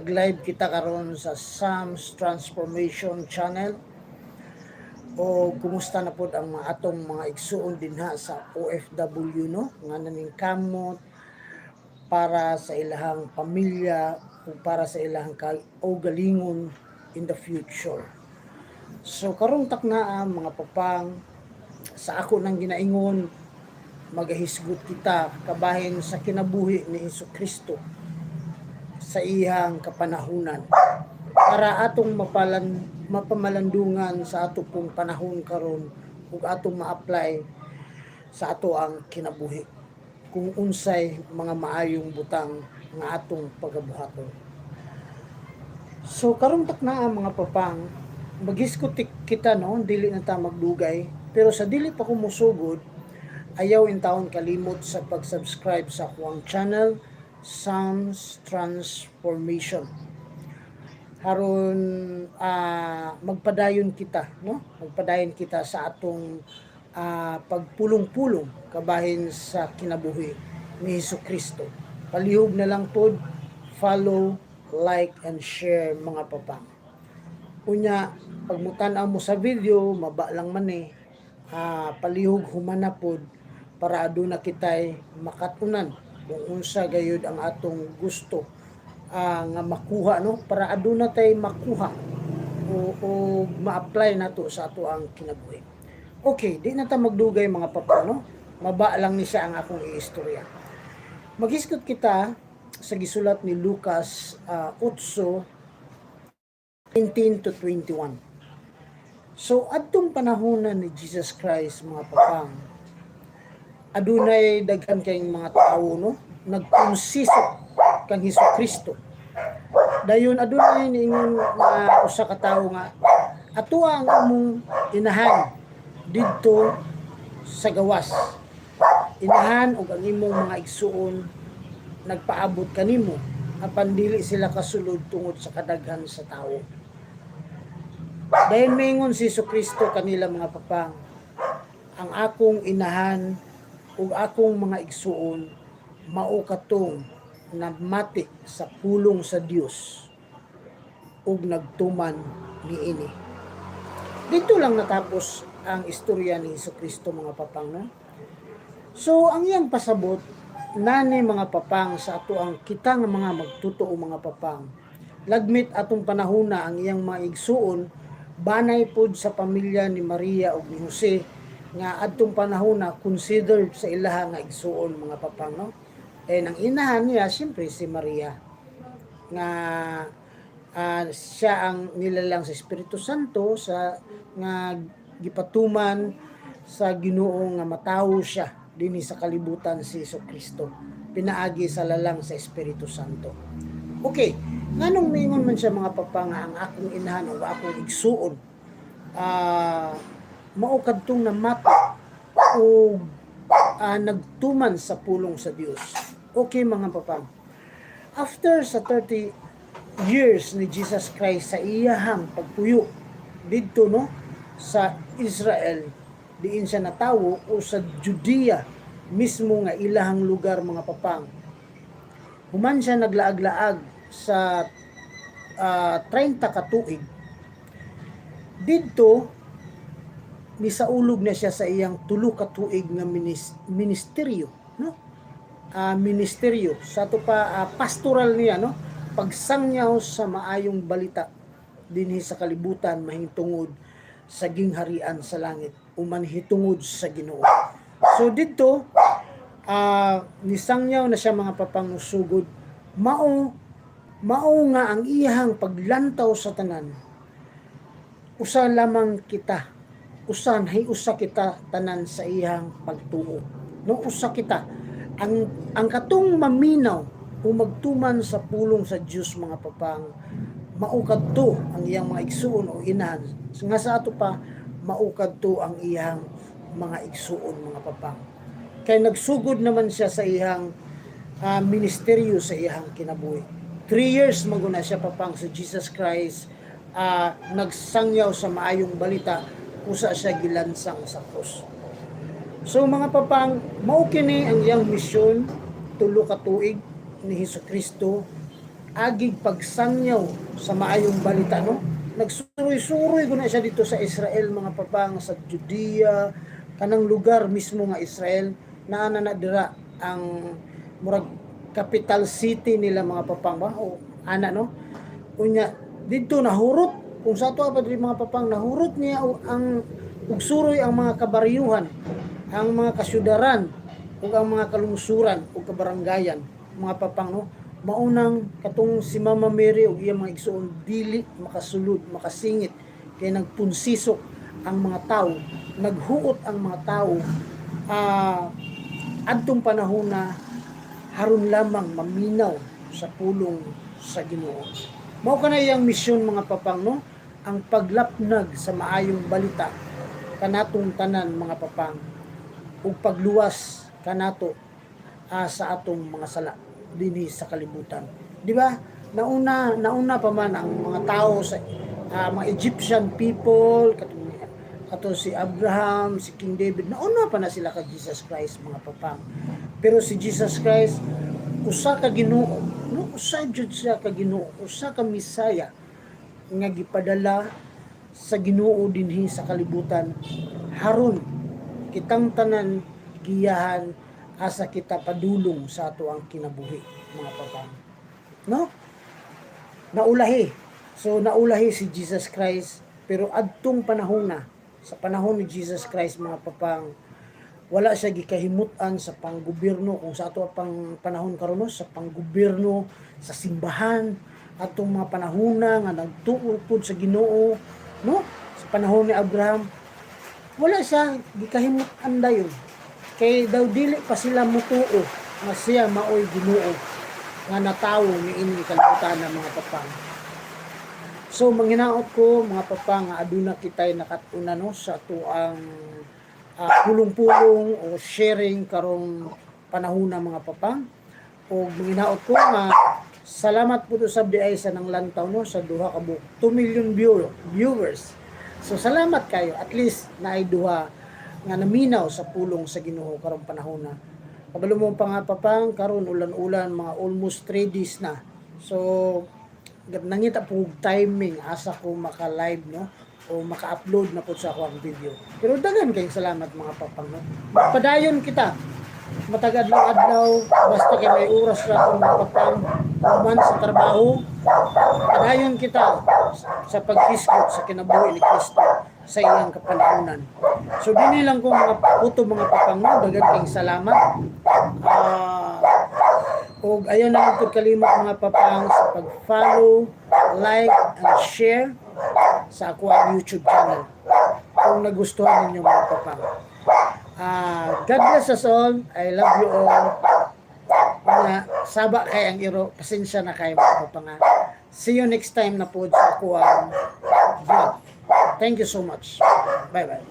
Nag-live kita karon sa Sam's Transformation Channel. O kumusta na pod ang mga atong mga igsuon dinha sa OFW, no, nga naningkamot para sa ilahang pamilya o para sa ilahang kaugalingon in the future. So karong taknaa, mga papang, sa ako nang ginaingon, magahisgot kita kabahin sa kinabuhi ni Hesus Kristo sa iyang kapanahunan para atong mapamalandungan sa ato pong panahon karon ug atong ma-apply sa ato ang kinabuhi kung unsay mga maayong butang nga atong pagabuhaton. So karong taknaa, mga papang, maghisgot kita, no, dili na ta magdugay, pero sa dili pa ko mosugod, ayaw intawon kalimot sa pag-subscribe sa akuang channel, Sam's Transformation. Haron magpadayon kita, no? Magpadayon kita sa atong pagpulong-pulong kabahin sa kinabuhi ni Hesus Kristo. Palihog na lang pod follow, like and share, mga papang. Unya, pag mutan-aw mo sa video, maba lang man eh. Palihog humana pod para aduna kitay makatunan kung unsa gayud ang atong gusto nga makuha, no, para aduna tay makuha o ma-apply nato sa ato ang kinabuhi. Okay, di na ta magdugay, mga papa, no. Maba lang ni siya ang akong iistorya. Maghisgot kita sa gisulat ni Lucas 8 19 to 21. So adtong panahon na ni Jesus Christ, mga papang, adunay daghan kayong mga tawo, no, nagkonsiso kang Hesus Kristo. Dayon adunay niingon nga usa ka tawo nga atoa ang among inahan didto sa gawas. Inahan ug ang imong mga igsuon nagpaabot kanimo apan dili sila kasulod tungod sa kadaghan sa tawo. Dayon mingon si Kristo kanila, mga papang, "Ang akong inahan ug akong mga igsuon mao katong namati sa pulong sa Dios ug nagtuman niini." Dito lang natapos ang istorya ni Hesus Kristo, mga papang, no? So ang iyang pasabot nani, mga papang, sa ato ang kita nga mga magtutoo, mga papang. Lagmit atong panahona ang iyang mga igsuon banay pod sa pamilya ni Maria ug ni Jose nga adtong panahona considered sa ilaha nga igsuon, mga papang, no. Eh ang inahan niya siyempre si Maria nga siya ang nilalang sa Espiritu Santo sa nga gipatuman sa Ginoo nga matawo siya dinhi sa kalibutan si Hesus Kristo pinaagi sa lalang sa Espiritu Santo. Okay, nganong mingon man siya, mga papa, nga ang akong inahan o akong igsuon mao kadtong namati o nagtuman sa pulong sa Dios? Okay, mga papa. After sa 30 years ni Jesus Christ sa iyahang pagpuyo didto, no, sa Israel diin siya natawo o sa Judea mismo nga ilahang lugar, mga papang, human siya naglaag-laag sa 30 ka tuig didto, nisaulog na siya sa iyang 3 ka tuig nga ministeryo, no, ministeryo sa ato pa pastoral niya, no, pagsangyaw sa maayong balita dinhi sa kalibutan mahintungod sa gingharian sa langit o manhitungod sa Ginoo. So didto nisangyaw na siya, mga papang, usugod mao mao nga ang iyahang paglantaw sa tanan, usa lamang kita, usan hay usa kita tanan sa iyang pagtuo, no. Usa kita ang katong maminaw o magtuman sa pulong sa Dios, mga papang, mao kadto ang iyang mga igsuon o inahan nga sa ato pa mao kadto ang iyang mga igsuon, mga papang, kay nagsugod naman siya sa iyang ministeryo sa iyang kinabuhi. 3 years maguna siya, papang, sa Jesus Christ nagsangyaw sa maayong balita usa siya gilansang sa krus. So mga papang, mao kini ang iyang misyon, 3 ka tuig ni Hesus Kristo. agig pagsangyaw sa maayong balita, no? Nagsuroy-suroy guna siya dito sa Israel, mga papang, sa Judea, kanang lugar mismo nga Israel, naa na na dira ang murag capital city nila, mga papang, ba o ana, no? Unya didto nahurot kung sa ato pa diri, mga papang, nahurot niya ang ug suroy ang mga kabaryuhan, ang mga kasyudaran ug ang mga kalungsuran ug kabaranggayan, mga papang, no? Maunang katong si Mama Mary ug iyang mga igsuon dili makasulod, makasingit kay nagpunsisok ang mga tao, naghuot ang mga tao adtong panahon na haron lamang maminaw sa pulong sa Ginoo. Mao kana iyang misyon, mga papang, no? Ang paglapnag sa maayong balita kanatong tanan, mga papang, ug pagluwas kanato sa atong mga sala dinhi sa kalibutan. Di ba? Nauna nauna pa man ang mga tao sa mga Egyptian people, katong kato si Abraham, si King David, nauna pa na sila kay Jesus Christ, mga papang. Pero si Jesus Christ usa ka Ginoo, no? Usa jud siya ka Ginoo, usa ka Misaya nga gipadala sa Ginoo dinhi sa kalibutan haron kitang tanan giyahan asa kita padulong sa ato ang kinabuhi, mga papang, no? Naulahi, so naulahi si Jesus Christ, pero adtong panahon na, sa panahon ni Jesus Christ, mga papang, wala siya gikahimut-an sa panggobyerno kung sa ato pang panahon karon, no, sa panggobyerno sa simbahan atong mga panahona nga nagtuo pud sa Ginoo, no? Sa panahon ni Abraham, wala siya gikahimut-an dayon kay daw dili pa sila mutuo nga siya maoy Ginoo nga natawo niini kalibutan ng mga papang. So manghinaot ko, mga papang, nga aduna kitay nakat-unan, no, sa atuang pulong-pulong o sharing karong panahon na, mga papang. O manghinaot ko nga salamat po to sa diay sa nang lantaw, no, sa duha ka buok 2 million viewers. So salamat kayo, at least naay duha nga naminaw sa pulong sa Ginoo karong panahon na. Kabalo mo pa nga, papang, karon ulan-ulan, mga almost 3 days na. So nangita po og timing asa ko maka-live, no, o maka-upload na po sa ako ang video. Pero daghan kayong salamat, mga papang, no. Padayon kita matag adlaw-adlaw basta kay may oras ra akong, mga papang, human sa trabaho. Padayon kita sa paghisgot sa kinabuhi ni Kristo sa iyang kapanahonan. So dinhi lang ko mga puto, mga papang, no. Daghan kayong salamat. Og ayaw na lang pud kalimot, mga papang, sa pag-follow, like, and share sa ako ang YouTube channel kung nagustuhan ninyo, mga papang. God bless us all. I love you all. Mga saba kay ang iro. Pasensya na kayo, mga papang, ha. See you next time na po sa ako ang vlog. Thank you so much. Bye-bye.